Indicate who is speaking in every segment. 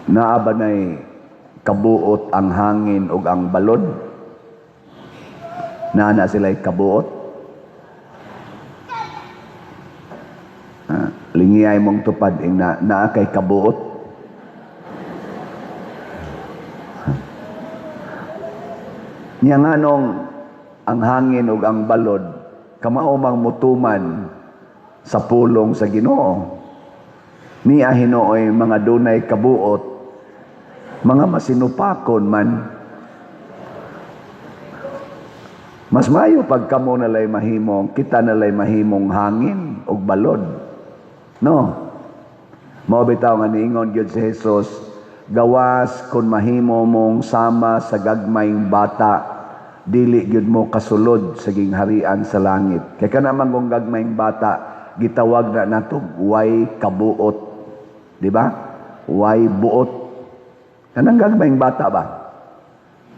Speaker 1: Naa ba nay kabuot ang hangin ug ang balod? Naa na sila'y kabuot? Ah, lingiyay mong tupad ing na naa kay kabuot. Nya nganong ang hangin ug ang balod kamao mang mutuman sa pulong sa Ginoo? Niya hinuoy mga dunay kabuot, mga masinupakon man. Mas mayo pag kamo nalay mahimong, kita nalay mahimong hangin ug balod. No? Mao bitaw nga niingon gyud si Jesus, gawas kun mahimo mong sama sa gagmayng bata, dili gyud mo kasulod sa gingharian sa langit. Kay kana man kung gagmayng bata, gitawag na nato way kabuot. Di ba? Way buot. Kanang gagmayng bata ba?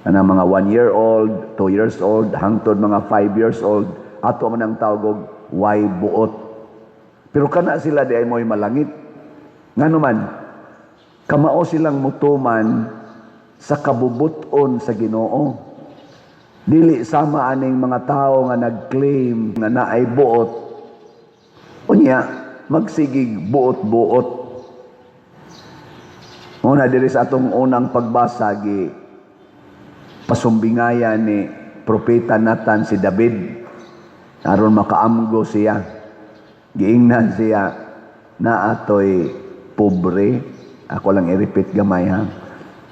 Speaker 1: Kanang mga 1 year old, 2 years old, hangtod mga 5 years old, ato man ang tawag og way buot. Pero kana sila di ay mo'y malangit. Ngano man, kamao silang mutuman sa kabubuton sa Ginoo. Dili sama aning mga tao nga nag-claim nga naay buot. Unya, magsigig buot-buot. Muna diri sa atong unang pagbasa, gi pasumbingayan ni Propeta Nathan si David aron makaamgo siya. Giingnan siya na atoy pobre. Ako lang i-repeat gamay ha.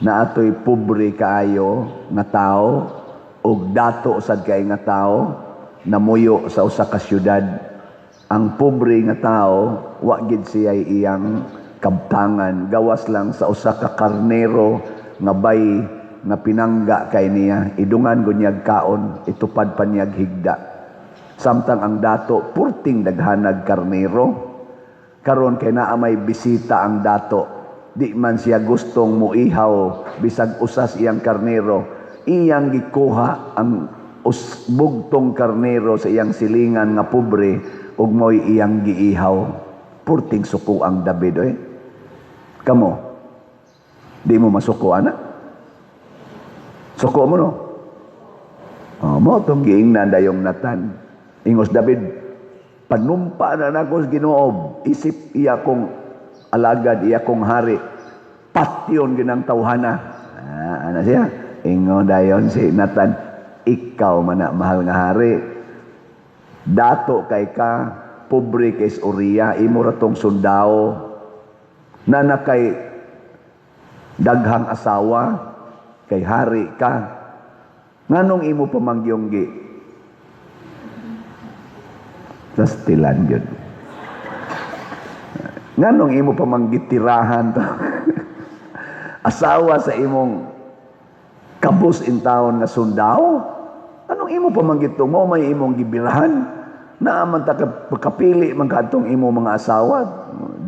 Speaker 1: Na atoy pobre kaayo nga tao ug dato sad kay nga tao namuyo sa usa ka syudad. Ang pobre nga tao wa gid siya iyang kabtangan, gawas lang sa usa ka karnero nga bay nga pinangga kay niya, idungan gud niyag kaon, itupad pa niyag higda. Samtang ang dato purting daghanag karnero. Karon kay naa may bisita ang dato, di man siya gustong muihaw bisag usas iyang karnero, iyang gikuha ang bugtong karnero sa iyang silingan nga pobre ug mo'y iyang giihaw. Purting suko ang David oy. Kamo, di mo masuko ana? Suko mo no? Oh, mo tong giingnan dayong Nathan. Ingos David, panumpa na nako sa Ginoo, isip iya kong alagad, iya kong hari, patyon ginang tawhana. Ah, ana siya. Ingon dayon si Nathan, ikaw man na, mahal nga hari. Dato kay ka, pobre kay Uriah, imo ra tong sundao. Nana kay daghang asawa, kay hari ka. Nganong imo pamangyonggi? Sastilan yun. Nganong imo pamanggitirahan to? Asawa sa imong kabus in taon nga sundao? Anong imo pamanggito mo? May imong gibirahan? Naaman ta kapili man kadtong imo mga asawa.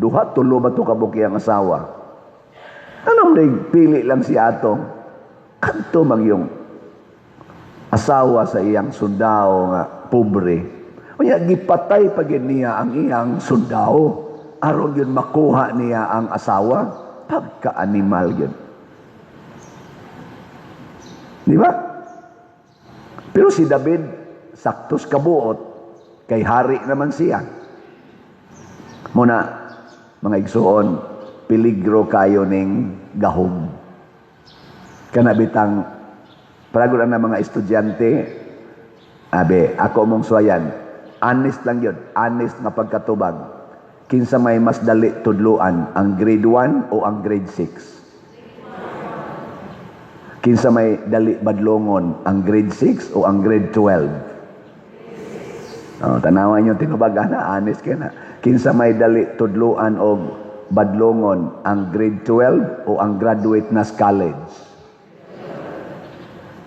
Speaker 1: Duha, tulo ba to kabuki ang asawa? Anong may pili lang si atong? Kadto mang yung asawa sa iyang sundao nga pobre. Unya gipatay pa gyud niya ang iyang sundao aron yun makuha niya ang asawa. Pagka-animal yun. Di ba? Pero si David, saktos kabuot, kay hari naman siya. Muna, mga igsuon, peligro kayo ning gahom. Kanabitang, paragod na mga estudyante, abe, ako mong suwayan, honest lang yun, honest nga pagkatubag. Kinsa may mas dali tudluan, ang grade 1 o ang grade 6? Kinsa may dali badlongon, ang grade 6 o ang grade 12? Oh, tanawan nyo tinubag na, honest kay na. Kinsa may dali tudluan og badlongon, ang grade 12 o ang graduate na sa college?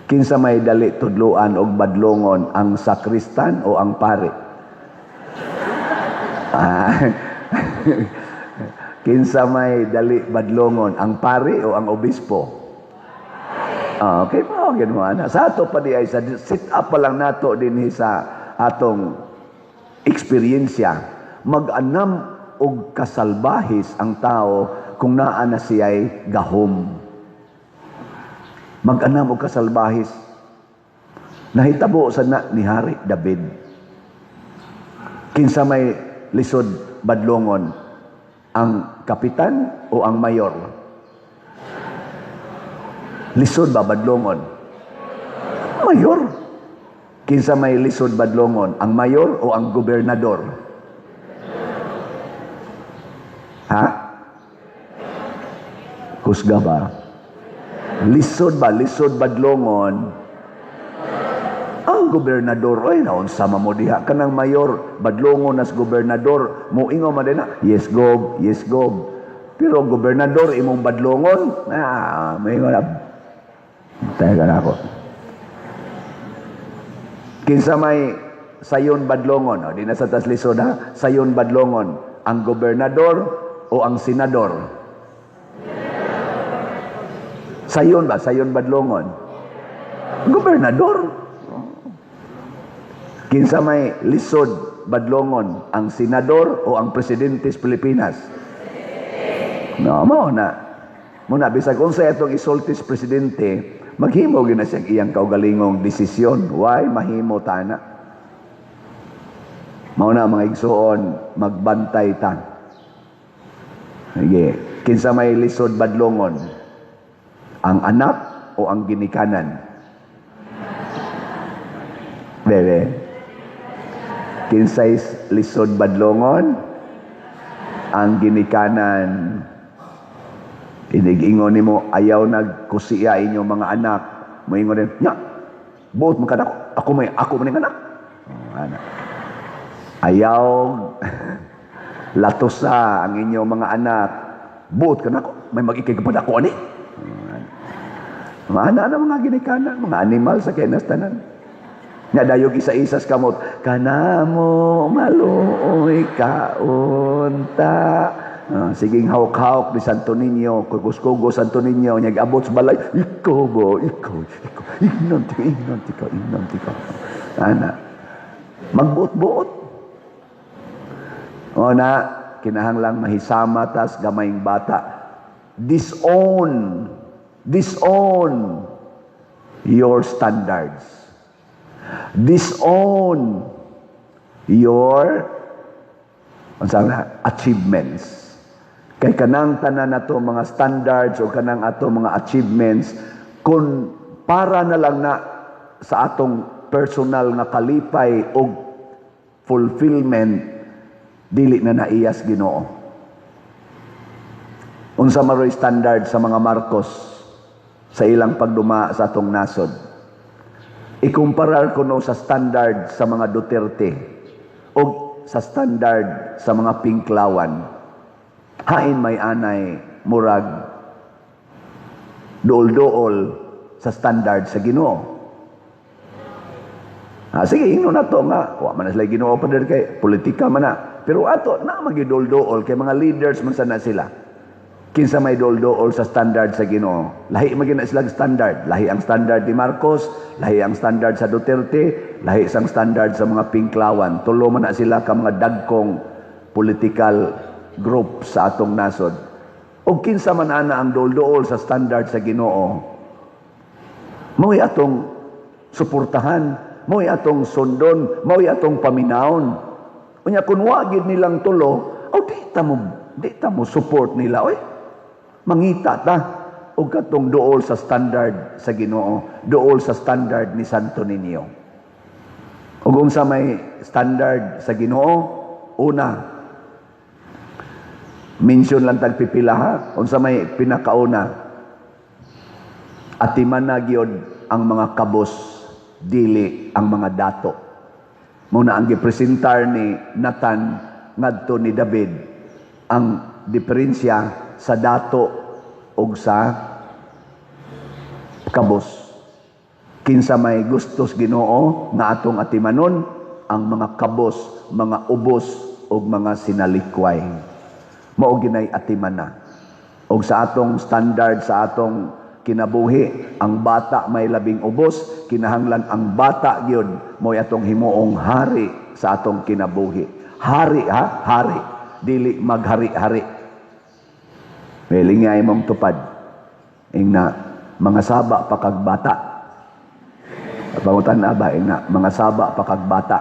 Speaker 1: Kinsa may dali tudluan og badlongon, ang sakristan o ang pare? Kinsa may dali badlongon, ang pare o ang obispo? Ah, okay, mao gyud mo ana. Sa ato pa di ay sa sit up pa lang nato dinhi sa atong eksperyensya, mag-anam og kasalbahis ang tao kung naa na siya'y gahom. Mag-anam og kasalbahis. Nahitabo sa na ni Hari David. Kinsa may lisod badlongon, ang kapitan o ang mayor? Lisod ba badlongon? Mayor. Kinsa may lisod badlongon, ang mayor o ang gobernador? Ha? Husga ba? Lisod ba? Lisod badlongon? Ang gobernador, ay, naunsa man mo diha kanang mayor, badlongon nas gobernador, mo ingon man din na, "Yes, Gob, yes, Gob." Pero gobernador imong badlongon, ah, moingon na, "Teka na ako." Kinsa may sayon badlongon, o, di na sa tas lisod ha, sayon badlongon, ang gobernador o ang senador? Sayon ba? Sayon badlongon? Gobernador. Kinsa may lisod badlongon, ang senador o ang presidente sa Pilipinas? No, mao na. Muna bisag unsa atong isulti sa presidente, maghimo gyud na siya iyang kaugalingong desisyon. Why mahimo tana? Mao na, mga igsuon, magbantay ta. Sige, kinsa may lisod badlongon? Ang anak o ang ginikanan? Bebe. Kinsay lisod badlongon? Ang ginikanan. Inig-ingon nimo, "Ayaw nagkusiya inyong mga anak." Moingon din, "Nya, buot man kanako. Ako man ning anak." Oh, anak. Ayaw latusa ang inyong mga anak. "Buot kanako. May mag-ikig pa ako ani." Mga anak na mga ginikanan, mga animal sa kay tanan. Nga dayog isa-isas kamot, "Kanamo maluoy kaunta." Ah, siging hawk-hawk ni Santo Niño, kugos-kugos Santo Niño, nya abot sa balay, "Ikaw ba, ikaw, ikaw, ingnan ka, ingnan ka, ingnan ka." Ana, magbuot-buot. O na, kinahanglang mahisama tas gamayng bata. Disown, disown your standards. Disown your unsa na, achievements. Kay kanang tanan nato mga standards o kanang ato mga achievements, kung para na lang na sa atong personal nga kalipay o fulfillment, dili na naiyas Ginoo. Unsa maroy standard sa mga Marcos sa ilang pagduma sa atong nasod? Ikumparar ko no sa standard sa mga Duterte o sa standard sa mga Pinklawan. Hain may anay murag duol-duol sa standard sa Ginoo. Ah, sige, ingno na to nga, wa man na sila Ginoo pa kay politika man na. Pero ato na magidol-duol kay mga leaders man sana sila. Kinsa may duol-duol sa standard sa Ginoo? Lahi man gyud na sila standard. Lahi ang standard ni Marcos, lahi ang standard sa Duterte, lahi sang standard sa mga Pinklawan. Tulo man na sila ka mga dagkong political group sa atong nasod. O kinsa man ana ang duol-duol sa standard sa Ginoo, mao'y atong suportahan, mao'y atong sundon, mao'y atong paminawon. Unya kung wa gyud nilang tulo, o di ta mo support nila oy. Mangita ta og katong duol sa standard sa Ginoo, duol sa standard ni Santo Niño. Ug unsa may standard sa Ginoo? Una, mention lang tag pipila ha, unsa may pinakauna? Atiman na gyud ang mga kabos, dili ang mga dato. Muna ang gipresentar ni Nathan ngadto ni David ang diferensya sa dato ug sa kabos. Kinsa may gustos Ginoo nga atong atimanon? Ang mga kabos, mga ubos ug mga sinalikway. Mao ginay atimana. Og sa atong standard sa atong kinabuhi, ang bata may labing ubos, kinahanglan ang bata gyud mo'y atong himuong hari sa atong kinabuhi. Hari ha, hari, dili maghari-hari. May lingay mong tupad. Ingna, mga saba pa kag bata. Pangutan na ba, ingna, mga saba pa kag bata.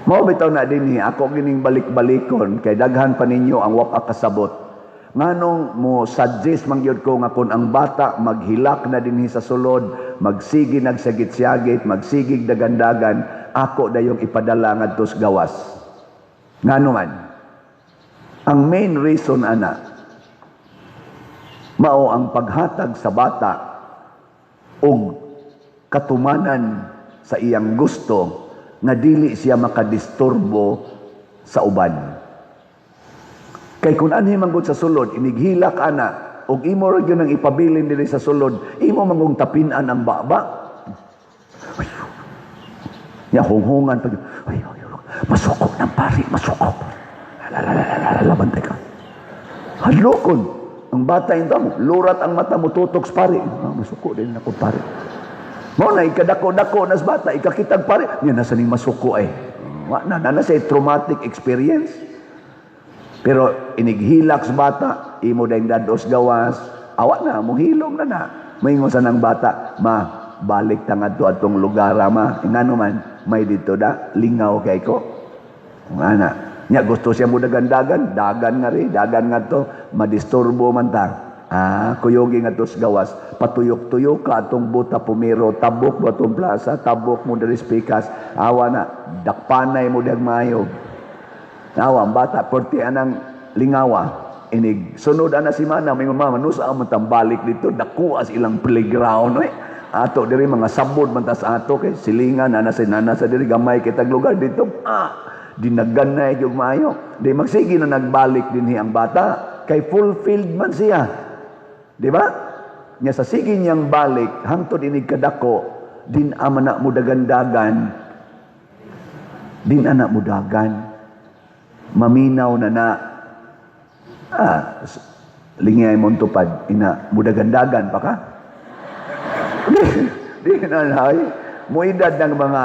Speaker 1: Mao bitaw na dinhi ako gining balik-balikon kay daghan pa ninyo ang wa pa kasabot. Nganong mo suggest man gyud ko nga kung ang bata maghilak na dinhi sa sulod, magsigi nagsagit-syagit, magsigig dagandagan, ako dayong ipadala ngadto sa gawas. Ngano man? Ang main reason ana mao ang paghatag sa bata og katumanan sa iyang gusto nga dili siya makadisturbo sa uban. Kay kung anhi manggod sa sulod, inighilak ana, og imo ra gyud ang ipabilin diri sa sulod, imo mangong tapinan ang baba. Ay, ya hunghungan pag ay, ay, ay, masuko ng pari, masuko. Lalalala, bantay ka. Hadlokon. Ang bata yung mo, lurat ang mata mo tutok sa pari. Ah, masuko din ako pari. Mao na ikadako-dako nas bata, ikakitag pare, niya nasa ning masuko ay. Wa na na na say traumatic experience. Pero inighilak sa bata, imo dayong dados gawas, awa na, muhilom na na. Maingon sa nang bata, "Ma, balik ta ngadto atong lugar, ma." Ngano man, may dito da, lingaw kay ko. Ana. Nya gusto siya mo dagan-dagan, dagan nga ri, dagan nga to, madisturbo man ta. Ah, kuyogi nga to sa gawas, patuyok-tuyok ka atong buta pumiro, tabok mo atong plaza, tabok mo diri pikas, awa na, dakpanay mo dag maayo. Awa, ang bata, perti anang lingawa, inig sunod ana si mana, may mama, nusa man tambalik dito, dako as ilang playground, eh. Ato diri mga sabod man tas ato kay silingan ana sa nana sa diri gamay kitag lugar dito. Ah, dinagan na yung maayo. Di magsige na nagbalik dinhi ang bata kay fulfilled man siya. Di ba? Nya sa sige niyang balik hangtod inig kadako din ama na mo dagandagan, din anak mo dagan, maminaw na na. Ah, lingay mong tupad ina mudagandagan pa ka di, di na na mo edad ng mga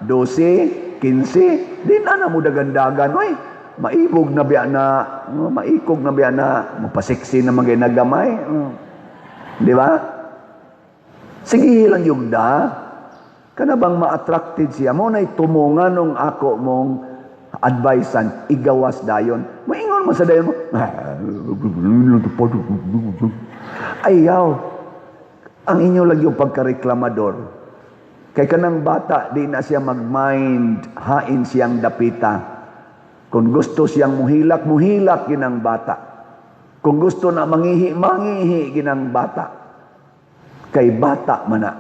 Speaker 1: 12, 15, di na na mo dagandagan, oy, maibog na biya na, maikog na biya na, mapasiksi na mga nagamay. Di ba? Sige lang yung da. Kana bang ma-attracted siya mo na tumungan nung ako mong advicean, igawas dayon. Maingon mo sa dayon mo, ayaw. Ang inyo lang yung pagkareklamador. Kay kanang bata, di na siya mag-mind, hain siyang dapita. Kung gusto siyang muhilak, muhilak ginang bata. Kung gusto na mangihi, mangihi ginang bata. Kay bata man na.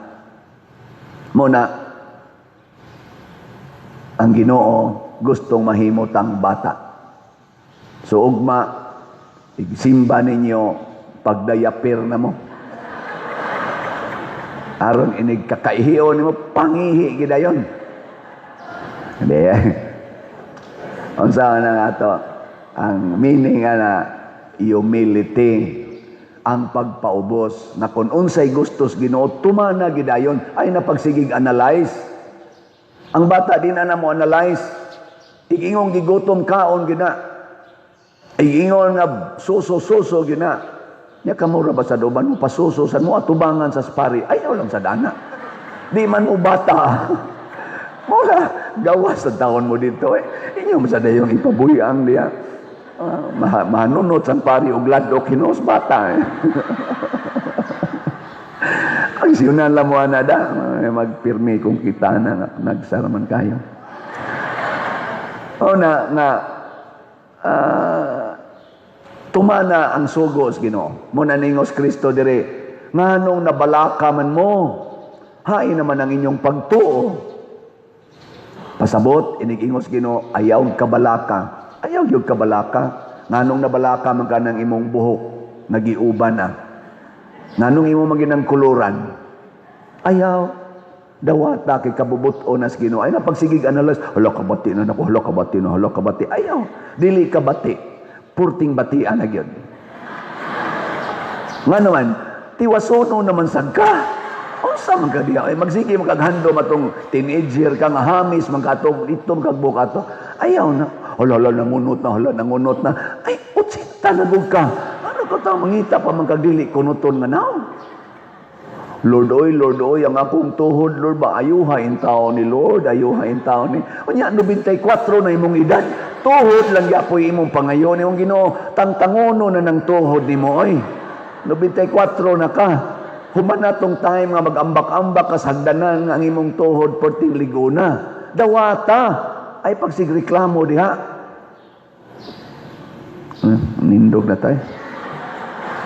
Speaker 1: Mo na, ang Ginoo gustong mahimot ang bata. So ugma, igsimba ninyo, pagdayapir na mo. Aron inig kakaihion nimo, pangihi gidayon. Hindi. Unsa na nga to? Ang meaning ana, humility, ang pagpaubos na kung unsay gustos Ginoo tumana gidayon ay napagsigig analyze. Ang bata di na mo analyze. Igingong gigutom, kaon gina. Igingon nga suso-suso gina. Nya kamo ra ba sa duban mo pasuso sa mo atubangan sa spari. Ayaw lang sa dana. Di man mo bata. Mo na gawas sa taon mo dito eh. Inyo mo sa dayong ipabuyang diya. Mahanunot sang pari og ladok hinos bata eh. Ang siyunan lang mo ana da, magpirmi kung kita na nagsaraman kayo. O na nga tumana ang sugos Ginoo. Mo na ningos Kristo dire, nganong nabalaka man mo? Hain naman ang inyong pagtuo. Pasabot, inigingos Ginoo, ayaw kabalaka. Ayaw yung kabalaka. Nganong nabalaka man ka ng imong buhok, nagiuban na. Nganong imo maginang kuluran? Ayaw. Dawata kay kabubut-on nas Ginoo. Ay napagsigig analyze, hala kabati na nako, hala kabati na, hala kabati. Ayaw. Dili kabati. Purting batian na gyud. Nga naman, tiwasono naman sad ka. Unsa man ka diha? Ay magsige man kag handom atong teenager ka nga hamis man ka atong itom kag bukato. Ayaw na. Hala, hala, nangunot na, hala, nangunot na. Ay, 80. Mangita na gud ka. Ano ka ta mangita pa man kag dili kunuton nga nawong? "Lord oy, Lord oy, ang akong tuhod, Lord ba, ayuha in taon ni Lord, ayuha in taon ni." Unya, 94 na imong edad, tuhod lang gyapoy imong pangayon imong Ginoo, tangtangono na ng tuhod nimo oy. 94 na ka. Human na tong time nga mag-ambak-ambak ka sa hagdanan nga ang imong tuhod perting liguna. Dawata ay pagsigreklamo diha. Nindog na tayo.